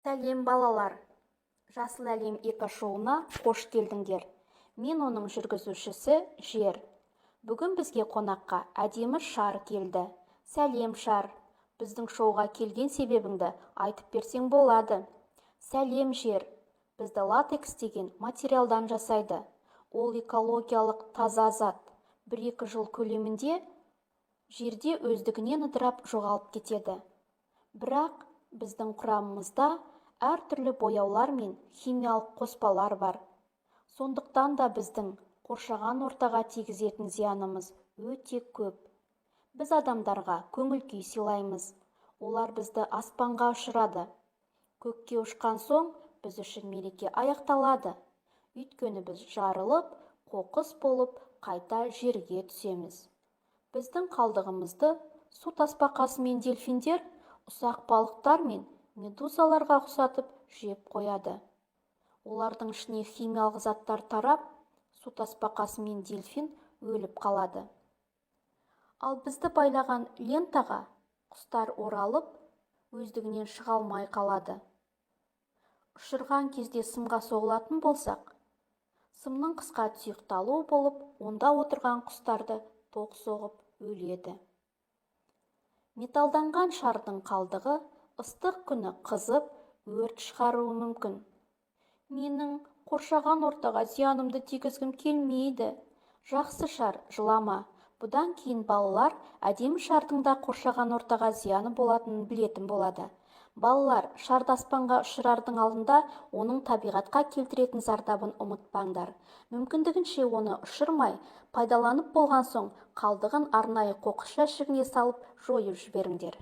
Сәлем, балалар! «Жасыл әлем» экошоуына қош келдіңдер! Мен оның жүргізушісі Жер. Бүгін бізге қонаққа әдемі шар келді. Сәлем, шар! Біздің шоуға келген себебіңді айтып берсең болады. Сәлем, Жер! Бізді латекс деген материалдан жасайды. Ол экологиялық таза зат. 1-2 жыл көлемінде жерде өздігінен ыдырап, жоғалып кетеді. Бірақ біздің құрамымызда әртүрлі бояулар мен химиялық қоспалар бар. Сондықтан да біздің қоршаған ортаға тигізетін зиянымыз өте көп. Біз адамдарға көңіл-күй сыйлаймыз. Олар бізді аспанға ұшырады. Көкке ұшқан соң біз үшін мереке аяқталады, өйткені біз жарылып, қоқыс болып қайта жерге түсеміз. Біздің қалдығымызды су тасбақасы мен дельфиндер ұсақ балықтар мен медузаларға ұқсатып жеп қояды. Олардың ішіне химиялық заттар тарап, су тасбақасы мен дельфин өліп қалады. Ал бізді байлаған лентаға құстар оралып, өздігінен шыға алмай қалады. Ұшырған кезде сымға соғылатын болсақ, сымның қысқа тұйықталуы болып, онда отырған құстарды тоқ соғып өледі. Металданған шардың қалдығы ыстық күні қызып, өрт шығаруы мүмкін. Менің қоршаған ортаға зиянымды тигізгім келмейді. Жақсы, шар, жылама. Бұдан кейін балалар әдемі шардың да қоршаған ортаға зияны болатынын білетін болады. Балалар, шарды аспанға ұшырардың алдында оның табиғатқа келтіретін зардабын ұмытпаңдар. Мүмкіндігінше оны ұшырмай, пайдаланып болған соң қалдығын арнайы қоқыс жәшігіне салып, жойып жіберіңдер.